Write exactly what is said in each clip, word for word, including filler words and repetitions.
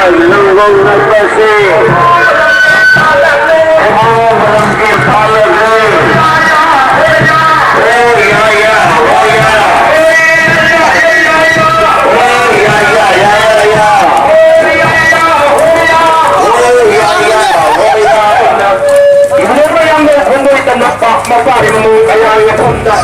ꯂꯨꯍꯣꯡꯅꯕꯁꯦ ꯏꯃꯥ ꯃꯔꯝꯒꯤ ꯐꯥꯂꯒꯦ꯫ ꯍꯣ ꯌꯥ ꯌꯥ, ꯍꯣ ꯌꯥ꯫ ꯍꯣ ꯌꯥ ꯌꯥ, ꯌꯥ ꯌꯥ ꯌꯥ꯫ ꯍꯣ ꯌꯥ ꯌꯥ, ꯍꯣ ꯌꯥ꯫ ꯏꯕꯨꯡꯉꯣ ꯃꯌꯥꯝꯗ ꯈꯣꯡꯗꯣꯏ ꯇꯝꯂꯛꯄ ꯃꯄꯥꯒꯤ ꯃꯃꯧ ꯀꯌꯥꯒꯤ ꯃꯐꯝꯗ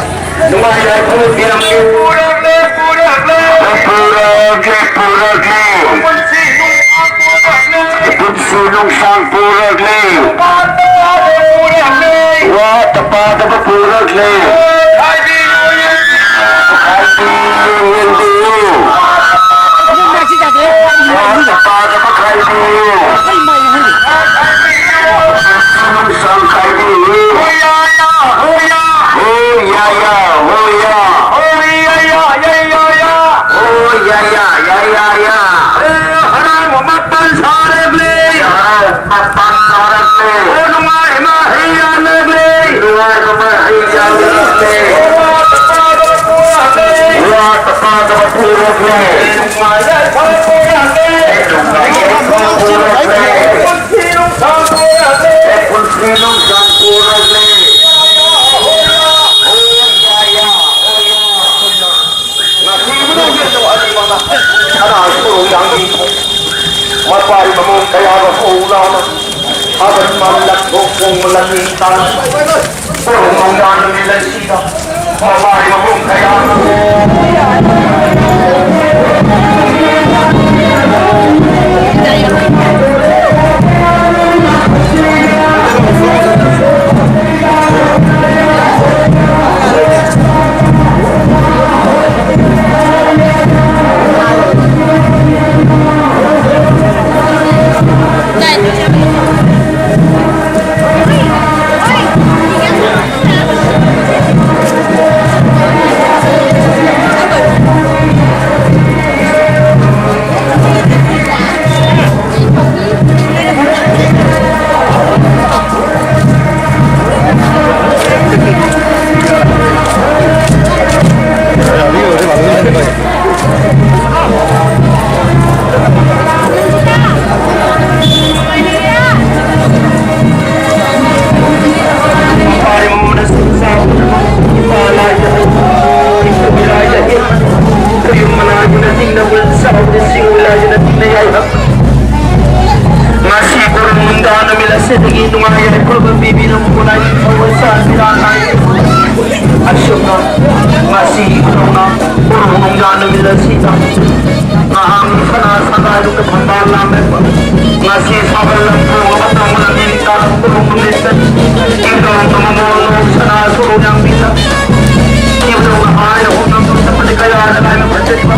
ꯅꯨꯡꯉꯥꯏ ꯌꯥꯏꯐꯅ ꯄꯤꯔꯝꯂꯤ꯫ ꯄꯨꯔꯛꯂꯦ, ꯄꯨꯔꯛꯂꯦ꯫ ꯄꯨꯔꯛꯂꯦ, ꯄꯨꯔꯛꯂꯦ꯫ ꯄꯨꯟꯁꯤ ꯅꯨꯡꯁꯥꯡ ꯄꯨꯔꯛꯂꯦ꯫ ꯄꯨꯟꯁꯤ ꯅꯨꯡꯁꯥꯡ ꯄꯨꯔꯛꯂꯦ꯫ ꯋꯥꯠꯇ ꯄꯥꯗꯕ ꯄꯨꯔꯛꯂꯦ꯫ ꯋꯥꯠꯇ ꯄꯥꯗꯕ ꯄꯨꯔꯛꯂꯦ꯫ ꯈꯥꯏꯕꯤꯌꯨ, ꯈꯥꯏꯕꯤꯌꯨ, ꯌꯦꯡꯕꯤꯌꯨ꯫ ꯋꯥꯠꯇ ꯄꯥꯗꯕ ꯈꯥꯏꯕꯤꯌꯨ꯫ ꯄꯨꯟꯁꯤ ꯅꯨꯡꯁꯥꯡ ꯈꯥꯏꯕꯤꯌꯨ꯫ ꯍꯣꯌꯥ, ꯍꯣꯌꯥ꯫ ꯍꯣ ꯌꯥ ꯌꯥ, ꯍꯣ ꯌꯥ꯫ ꯍꯣ ꯌꯥ ꯌꯥ, ꯌꯥ ꯌꯥ ꯌꯥ꯫ ꯍꯣ ꯌꯥ ꯌꯥ, ꯌꯥ ꯌꯥ ꯌꯥ꯫ ꯑꯦ, ꯍꯔꯥꯎꯕ ꯃꯄꯥꯟ ꯁꯥꯔꯕꯅꯦ꯫ ꯍꯔꯥꯎꯕ ꯃꯄꯥꯟ ꯁꯥꯔꯕꯅꯦ꯫ ꯑꯣ, ꯅꯨꯡꯉꯥꯏꯕ ꯃꯍꯩ ꯌꯥꯜꯂꯕꯅꯦ꯫ ꯅꯨꯡꯉꯥꯏꯕ ꯃꯍꯩ ꯌꯥꯜꯂꯕꯅꯦ꯫ ꯑꯣ, ꯇꯄꯥꯗ ꯄꯨꯔꯛꯂꯦ꯫ ꯋꯥ ꯇꯄꯥꯗ ꯄꯨꯔꯛꯂꯦ꯫ ꯅꯨꯡꯉꯥꯏ ꯌꯥꯏꯐ ꯄꯨꯔꯛꯂꯦ꯫ ꯅꯨꯡꯉꯥꯏ ꯌꯥꯏꯐ ꯄꯨꯔꯛꯂꯦ꯫ ꯄꯨꯟꯁꯤ ꯅꯨꯡꯁꯥꯡ ꯄꯨꯔꯛꯂꯦ꯫ ꯄꯨꯟꯁꯤ ꯅꯨꯡꯁꯥꯡ ꯄꯨꯔꯛꯂꯦ꯫ ꯍꯣ ꯌꯥ ꯌꯥ, ꯍꯣ ꯌꯥ꯫ ꯉꯁꯤ ꯏꯕꯨꯡꯉꯣꯒꯤ ꯑꯅꯤꯃꯛꯅ ꯁꯅꯥꯒꯤ ꯃꯔꯨ ꯌꯥꯡꯕꯤ ꯃꯄꯥꯔꯤ ꯃꯃꯣꯟ ꯀꯌꯥꯒ ꯍꯧ ꯂꯥꯎꯅ ꯊꯥꯒꯠ ꯃꯥꯜꯂꯛ ꯊꯣꯛ ꯍꯣꯡꯕ ꯂꯝꯕꯤ ꯇꯥꯅ ꯀꯣꯔꯣꯡ ꯅꯣꯡꯗꯥ ꯅꯨꯃꯤꯠ ꯂꯩꯁꯤꯗ ꯃꯄꯥꯔꯤ ꯃꯃꯣꯟ ꯀꯌꯥ ꯉꯁꯤ ꯀꯨꯔꯨꯝ ꯅꯨꯡꯗꯥꯡ ꯅꯨꯃꯤꯠ ꯑꯁꯤꯗꯒꯤ ꯅꯨꯡꯉꯥꯏ ꯌꯥꯏꯐꯕ ꯄꯤꯕꯤꯔꯝꯃꯨ ꯂꯥꯏꯅꯤꯡꯊꯧ ꯁꯥꯟꯕꯤꯔꯥ ꯂꯥꯏ꯫ ꯑꯁꯨꯝꯅ ꯉꯁꯤ ꯏꯕꯨꯡꯅ ꯀꯨꯔꯨꯝ ꯅꯨꯡꯗꯥꯡ ꯅꯨꯃꯤꯠ ꯑꯁꯤꯗ ꯉꯍꯥꯛ ꯁꯅꯥ ꯁꯒꯥꯏꯗꯨ ꯊꯝꯕꯥꯜ ꯂꯥꯡꯂꯛꯄ ꯉꯁꯤ ꯁꯥꯕꯜ ꯂꯝꯐꯨ ꯑꯃ ꯇꯧꯕꯅ ꯅꯤꯡ ꯇꯥꯔꯛꯄ ꯅꯨꯃꯤꯠꯇ ꯏꯕꯨꯡꯅ ꯃꯃꯣꯟ ꯁꯅꯥ ꯁꯣꯔꯣꯛ ꯌꯥꯝꯕꯤꯗ ꯏꯕꯨꯡꯅ ꯍꯥꯏꯅ ꯍꯣꯠꯅꯕ ꯆꯠꯄꯗꯤ ꯀꯌꯥꯗ ꯂꯥꯏꯅ ꯐꯖꯔꯤꯕ꯫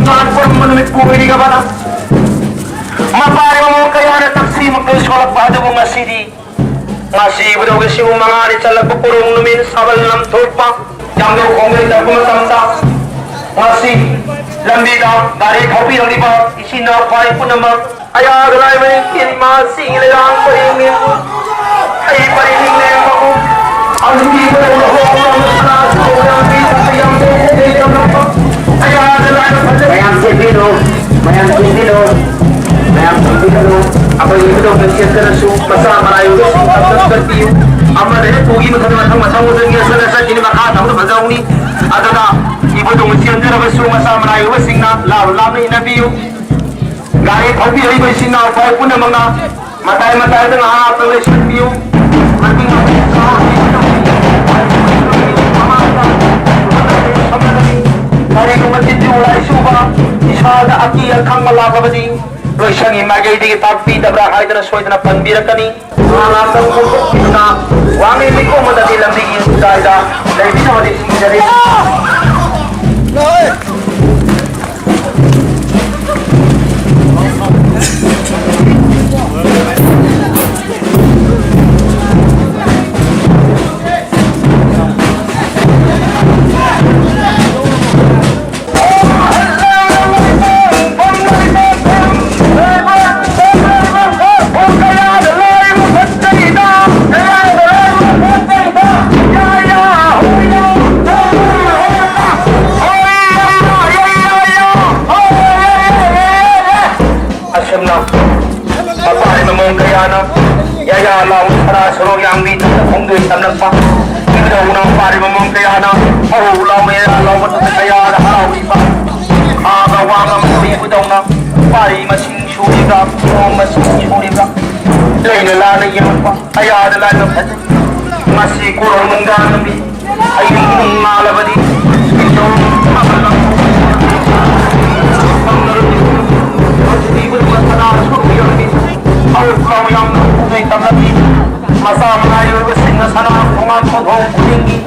ꯂꯥꯟ ꯄꯨꯔꯝꯕ ꯅꯨꯃꯤꯠꯄꯨ ꯑꯣꯏꯔꯤꯒꯕꯅ ꯃꯄꯥꯔꯤ ꯃꯃꯣꯟ ꯀꯌꯥꯅ ꯇꯛꯁꯤꯃꯛꯇ ꯁꯣꯛꯂꯛꯄ ꯑꯗꯨꯕꯨ ꯉꯁꯤꯗꯤ ꯉꯁꯤ ꯏꯕꯨꯙꯧꯒꯤ ꯁꯤꯕꯨ ꯃꯉꯥꯅꯤ ꯆꯜꯂꯛꯄ ꯀꯣꯔꯣꯡ ꯅꯨꯃꯤꯠ ꯁꯥꯕꯜ ꯂꯝꯊꯣꯛꯄ ꯌꯥꯝꯅ ꯈꯣꯡꯖꯩ ꯇꯧꯔꯛꯄ ꯃꯇꯝꯗ ꯉꯁꯤ ꯂꯝꯕꯤꯗ ꯒꯥꯔꯤ ꯊꯧꯕꯤꯔꯛꯂꯤꯕ ꯏꯆꯤꯟ ꯏꯅꯥꯎ ꯐꯥꯏ ꯄꯨꯝꯅꯃꯛ ꯑꯌꯥꯗ ꯂꯥꯏ ꯃꯅꯤꯡꯒꯤ ꯏꯃꯥꯁꯤꯡ ꯂꯩꯔꯥꯡ ꯄꯔꯦꯡ ꯂꯦꯡꯕ ꯑꯩ ꯄꯔꯦꯡ ꯂꯦꯡꯕꯕꯨ ꯑꯗꯨꯒꯤ ꯃꯔꯝꯗ ꯍꯣꯡꯂꯕ ꯁꯅꯥꯁꯨ ꯍꯣꯡꯂꯕꯤ ꯌꯥꯝ ꯈꯣꯡꯖꯩ ꯇꯧꯔꯛꯄ ꯑꯌꯥꯗ ꯂꯥꯏ ꯐꯖꯩ꯫ ꯃꯌꯥꯝ ꯆꯦꯟꯕꯤꯔꯣ, ꯃꯌꯥꯝ ꯆꯦꯟꯕꯤꯔꯣ, ꯃꯌꯥꯝ ꯆꯦꯟꯕꯤꯔꯣ꯫ ꯑꯩꯈꯣꯏ ꯏꯕꯨꯙꯧ ꯃꯁꯦꯟꯗꯅꯁꯨ ꯃꯆꯥ ꯃꯔꯥꯏ ꯑꯣꯏꯕꯁꯤꯡ ꯀꯞꯇ ꯀꯠꯄꯤꯌꯨ꯫ ꯑꯃꯗꯒꯤ ꯄꯨꯒꯤ ꯃꯊꯪ ꯃꯊꯪ ꯃꯊꯪ ꯃꯊꯪ ꯌꯦꯡꯁꯤꯜꯂ ꯆꯠꯈꯤꯅꯤ, ꯃꯈꯥ ꯇꯧꯕꯗ ꯐꯖꯍꯧꯅꯤ꯫ ꯑꯗꯨꯅ ꯏꯕꯨꯙꯧ ꯆꯦꯟꯖꯔꯕꯁꯨ ꯃꯆꯥ ꯃꯔꯥꯏ ꯑꯣꯏꯕꯁꯤꯡꯅ ꯂꯥꯞꯅ ꯂꯥꯞꯅ ꯏꯟꯅꯕꯤꯌꯨ꯫ ꯒꯥꯔꯤ ꯊꯧꯕꯤꯔꯛꯏꯕ ꯏꯆꯤꯟ ꯏꯅꯥꯎ ꯐꯥꯎ ꯄꯨꯝꯅꯃꯛꯅ ꯃꯇꯥꯏ ꯃꯇꯥꯏꯗ ꯉꯥꯏꯍꯥꯛ ꯂꯩꯁꯟꯕꯤꯌꯨ꯫ ꯃꯇꯤꯛ ꯃꯇꯤꯛ ꯆꯥꯍꯧꯁꯤ꯫ ꯀꯔꯤꯒꯨꯝꯕ ꯇꯤꯟꯖꯨ ꯂꯥꯏ ꯆꯨꯕ ꯏꯁꯥꯗ ꯑꯀꯤ ꯑꯈꯪꯕ ꯂꯥꯛꯂꯕꯗꯤ ꯂꯣꯏꯁꯪꯒꯤ ꯃꯥꯏꯀꯩꯗꯒꯤ ꯇꯥꯛꯄꯤꯗꯕ꯭ꯔꯥ ꯍꯥꯏꯗꯅ ꯁꯣꯏꯗꯅ ꯄꯟꯕꯤꯔꯛꯀꯅꯤ꯫ ꯉꯥꯛꯇꯪ ꯀꯣꯛꯊꯣꯛꯄꯤꯗꯨꯅ ꯋꯥꯡꯂꯦꯟ ꯂꯩꯈꯣꯝ ꯑꯃꯗꯗꯤ ꯂꯝꯕꯤꯒꯤ ꯃꯇꯥꯏꯗ ꯂꯩꯕꯤꯅꯕꯗꯤ ꯈꯪꯖꯔꯤ꯫ ꯑꯁꯨꯝꯅ ꯃꯄꯥꯔꯤꯕ ꯃꯑꯣꯡ ꯀꯌꯥꯅ ꯌꯥꯌꯥ ꯂꯥꯎꯅ ꯁꯅꯥ ꯁꯣꯔꯣꯛ ꯌꯥꯡꯕꯤ ꯇꯝꯅ ꯐꯣꯡꯗꯣꯏ ꯇꯝꯂꯛꯄ ꯏꯕꯨꯙꯧꯅ ꯃꯄꯥꯔꯤꯕ ꯃꯑꯣꯡ ꯀꯌꯥꯅ ꯍꯧ ꯂꯥꯎꯅ ꯌꯥꯌꯥ ꯂꯥꯎꯕ ꯀꯌꯥꯗ ꯍꯔꯥꯎꯔꯤꯕ ꯊꯥꯒ ꯋꯥꯡꯉꯕ ꯏꯕꯨꯙꯧꯅ ꯄꯥꯔꯤ ꯃꯁꯤꯡ ꯁꯨꯔꯤꯕ꯭ꯔꯥ, ꯅꯣꯡ ꯃꯁꯤꯡ ꯁꯨꯔꯤꯕ꯭ꯔꯥ, ꯂꯩꯅ ꯂꯥꯅ ꯌꯦꯡꯂꯛꯄ ꯑꯌꯥꯗ ꯂꯥꯏꯕꯛ ꯐꯖꯩ꯫ ꯉꯁꯤ ꯀꯣꯔꯧ ꯅꯨꯡꯗꯥꯡ ꯅꯨꯃꯤꯠ ꯑꯌꯨꯛ ꯄꯨꯡ ꯉꯥꯜꯂꯕꯗꯤ ꯏꯆꯧ ꯑꯃ ꯂꯥꯡꯊꯣꯛ ꯐꯪꯂꯔꯣꯏ꯫ ꯃꯁꯤꯗꯤ ꯏꯕꯨꯡꯉꯣ ꯁꯅꯥ ꯁꯣꯛꯄꯤꯔꯝꯃꯤ꯫ ꯍꯧꯈ꯭ꯔꯕ ꯌꯥꯝꯅ ꯄꯨꯛꯅꯤꯡ ꯇꯝꯂꯝꯃꯤ꯫ ꯃꯆꯥ ꯃꯅꯥꯏ ꯑꯣꯏꯕꯁꯤꯡꯅ ꯁꯅꯥ ꯈꯣꯡꯉꯥꯟ ꯊꯣꯡ ꯈꯨꯗꯤꯡꯒꯤ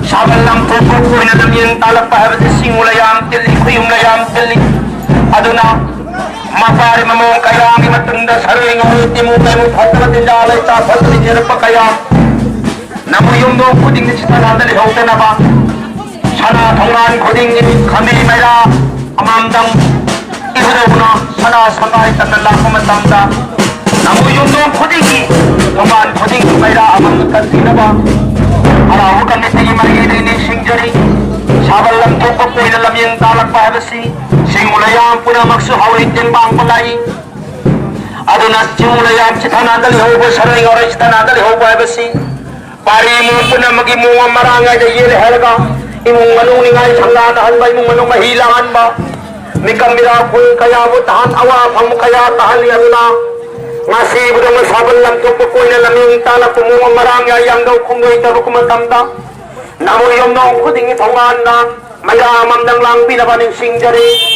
ꯁꯥꯕꯜ ꯂꯥꯡꯊꯣꯛꯄ ꯑꯩꯈꯣꯏꯅ ꯂꯝꯌꯦꯡ ꯇꯥꯜꯂꯛꯄ ꯍꯥꯏꯕꯁꯤ ꯁꯤꯡꯎ ꯂꯩꯌꯥꯝ ꯇꯤꯜꯂꯤ, ꯈꯨꯌꯨꯝ ꯂꯩꯌꯥꯝ ꯇꯤꯜꯂꯤ꯫ ꯑꯗꯨꯅ ꯃꯄꯥꯔꯤ ꯃꯃꯣꯡ ꯀꯌꯥꯒꯤ ꯃꯇꯨꯡꯗ ꯁꯔꯣꯏ ꯉꯥꯔꯣꯏ ꯇꯤꯃꯨ ꯇꯩꯃꯨ ꯐꯠꯇꯕ ꯆꯤꯟꯖꯥꯛ ꯂꯩ ꯆꯥ ꯐꯠꯇꯕ ꯏꯟꯅꯔꯛꯄ ꯀꯌꯥ ꯅꯃꯨ ꯌꯨꯝꯗꯣꯡ ꯈꯨꯗꯤꯡꯒꯤ ꯆꯤꯊꯅꯥꯗ ꯂꯩꯍꯧꯗꯅꯕ ꯁꯅꯥ ꯊꯣꯡꯒꯥꯟ ꯈꯨꯗꯤꯡꯒꯤ ꯈꯝꯕꯤ ꯃꯩꯔꯥ ꯑꯃꯃꯝꯗꯪ ꯏꯕꯨꯙꯧꯅ ꯁꯅꯥ ꯁꯪꯒꯥꯏ ꯇꯟꯅ ꯂꯥꯛꯄ ꯃꯇꯝꯗ ꯅꯃꯨ ꯌꯨꯝꯗꯣꯡ ꯈꯨꯗꯤꯡꯒꯤ ꯊꯣꯡꯒꯥꯟ ꯈꯨꯗꯤꯡꯒꯤ ꯃꯩꯔꯥ ꯑꯃꯃꯝ ꯀꯟꯕꯤꯅꯕ ꯍꯔꯥꯎꯕ ꯀꯃꯤꯇꯤꯒꯤ ꯃꯥꯏꯀꯩꯗꯒꯤ ꯅꯤꯡꯁꯤꯡꯖꯔꯤ꯫ ꯁꯥꯕꯜ ꯂꯝꯊꯣꯛꯄ ꯀꯣꯏꯅ ꯂꯝꯌꯦꯡ ꯇꯥꯜꯂꯛꯄ ꯍꯥꯏꯕꯁꯤ ꯁꯤꯡꯎ ꯂꯩꯌꯥꯝ ꯄꯨꯝꯅꯃꯛꯁꯨ ꯍꯧꯔꯛꯏ ꯇꯦꯡꯕꯥꯡꯕ ꯂꯥꯛꯏ꯫ ꯑꯗꯨꯅ ꯁꯤꯡꯎ ꯂꯩꯌꯥꯝ ꯆꯤꯊꯅꯥꯗ ꯂꯩꯍꯧꯕ ꯁꯔꯣꯏ ꯉꯥꯔꯣꯏ ꯆꯤꯊꯅꯥꯗ ꯂꯩꯍꯧꯕ ꯍꯥꯏꯕꯁꯤ ꯄꯥꯔꯤ ꯏꯃꯨꯡ ꯄꯨꯝꯅꯃꯛꯀꯤ ꯃꯑꯣꯡ ꯑꯃ ꯃꯔꯥꯡ ꯀꯥꯏꯗ ꯌꯦꯜꯂꯦ ꯍꯥꯏꯔꯒ ꯏꯃꯨꯡ ꯃꯅꯨꯡ ꯅꯤꯡꯉꯥꯏ ꯁꯪꯗꯥꯅꯍꯟꯕ, ꯏꯃꯨꯡ ꯃꯅꯨꯡ ꯃꯍꯤ ꯂꯥꯡꯍꯟꯕ, ꯃꯤꯀꯝ ꯃꯤꯔꯥ ꯈꯨꯜ ꯀꯌꯥꯕꯨ ꯇꯍꯟ ꯑꯋꯥꯐꯝ ꯀꯌꯥ ꯇꯥꯍꯜꯂꯤ꯫ ꯑꯗꯨꯅ ꯉꯁꯤꯕꯨꯗ ꯁꯥꯕꯜ ꯂꯝꯊꯣꯛꯄ ꯀꯣꯏꯅ ꯂꯝꯌꯦꯡ ꯇꯥꯜꯂꯛꯄ ꯃꯑꯣꯡ ꯑꯃ ꯃꯔꯥꯡ ꯌꯥꯏ ꯌꯥꯝꯗꯧ ꯈꯨꯡꯒꯣꯏ ꯇꯧꯔꯛꯄ ꯃꯇꯝꯗ ꯅꯃꯣꯏ ꯌꯨꯝꯅꯣꯡ ꯈꯨꯗꯤꯡꯒꯤ ꯊꯣꯡꯒꯥꯟꯗ ꯃꯩꯔꯥ ꯑꯃꯃꯝꯗꯪ ꯂꯥꯡꯕꯤꯅꯕ ꯅꯤꯡꯁꯤꯡꯖꯔꯤ꯫